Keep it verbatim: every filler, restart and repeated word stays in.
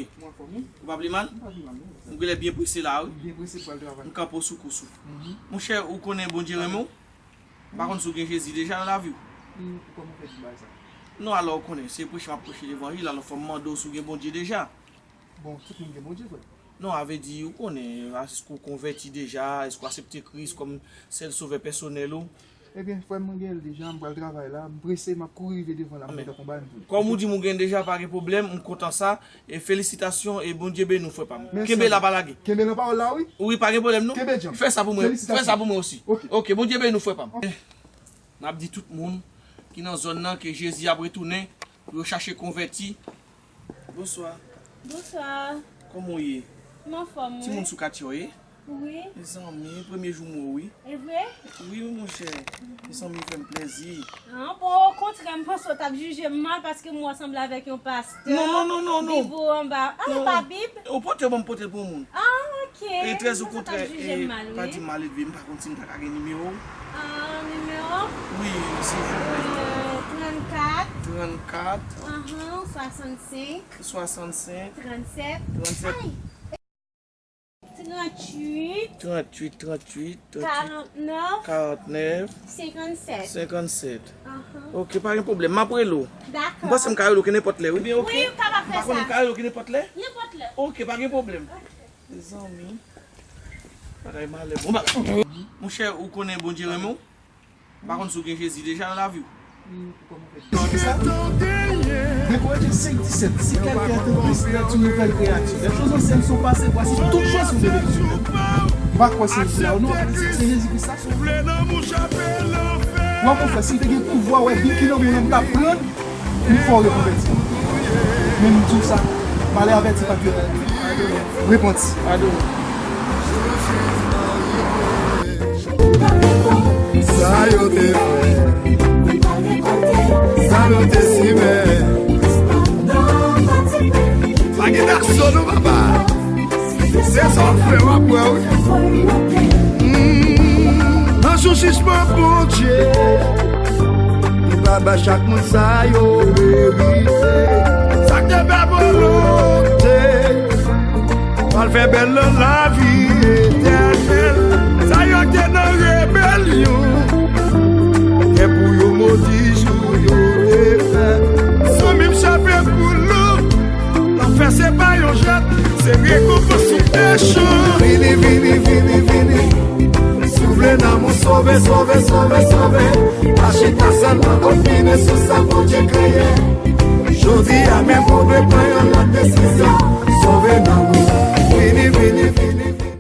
Ou pa pli mal? M pa pli mal, non. Ou genlè byen prese la, wi. M byen prese pou al travay. M kanpe w sou kous ou. Mhm. Monchè, ou konnen Bondye renmen w? M pa konn si w gen Jezi deja nan lavi w. Hmm, kòman w fè di bagay sa? Non, alò, ou konnen, se preche m ap preche levanjil, alò fò m mande w si w gen Bondye deja. Bon, tout moun gen Bondye, frè. Non, a vle di, ou konnen, èske w konvèti deja, èske w aksepte Kris kòm sèl sovè pèsonèl ou? Ebyen, frè m, mwen gen l deja, m pral travay la, m prese, m ap kouri rive devan la, m gentan konba m tou. Kòm ou di m ou gen deja, pa gen pwoblèm, m kontan sa, e felisitasyon, e Bondye beni w, frè pa m. Kenbe la, pa lage. Kenbe nan pawòl la, wi. Wi, pa gen pwoblèm, non. Kenbe djanm. Fè sa pou mwen, fè sa pou mwen osi. Ok. Ok, Bondye beni w, frè pa m. N ap di tout moun ki nan zòn nan ke Jezi ap retounen, pou yo chache konvèti. Bonswa. Bonswa. Kòman w ye? M anfòm, wi. Timoun sou katye w ye? Wi. Mezanmi, premye jou m wè w, wi. E vre? Wi, wi, monchè. Mezanmi, fè m plèzi. An, bon, okontrè, m panse w t ap jije m mal paske m wè w sanble avèk yon pastè. Non, non, non, non, non. Bib ou anba. Ah, non, pa bib. Ou pote l ban m, pote l pou yon moun. Ah, ok. E trè okontrè, pa di m maledve, m pa konn si m ta ka gen nimewo w. Ah, nimewo? Wi, silvouplè. Euh, trannkat. Trannkat. Ahan, swasannsenk. Swasannsenk. Trannsèt. Trannsèt. Ay! Trantuit. Trantuit, trantuit, trantuit. Karantnèf. Karantnèf. Senkannsèt. Senkannsèt. Ahan. Ok, pa gen pwoblèm. M ap rele w. Dakò. M panse m ka rele w ke nenpòt lè, wi. Wi, ou kapab fè sa. M pa konnen m ka rele w ke nenpòt lè? Nenpòt lè. Ok, pa gen pwoblèm. Ok. Mezanmi. Bagay malè. Bon, ba. Monchè, ou konnen Bondye renmen w? M pa konn si w gen Jezi deja nan lavi w. Dekouraje senk disèt, si quelqu'un est en Christ, il est une nouvelle créature. Les choses anciennes sont passées, voici toutes choses sont devenues nouvelles. M pa kwè se Jezi la ou non, se Jezi Kris la. Ou ap fè, si l te gen pouvwa, wè, byen ki nan moun nan, m t ap pran l. Pou fè w rekonvèti. Men m di w sa, malè avèti pa dwe repanti. Padone. Sa yo te fè, sa nou te simen. Pa gen dakso non, papa. Se sa w fè w ap wè, wi. Mm, nan jou jijman Bondye, li va bay chak moun sa yo merite. Sa k te fè volonte, pral fè bèl nan lavi etènèl. Sa yo k te nan rebelyon, gen pou yo modi jou yo te fè. Zanmi m chape pou nou. Lanfè se pa yon jwèt, se rekonpans ou echanj. Vini, vini, vini, vini. Si w vle nanm ou sove, sove, sove, sove. Pa chita sèlman opine sou sa Bondye kreye. Jodi a menm ou dwe pran yon lòt desizyon. Sove nanm ou,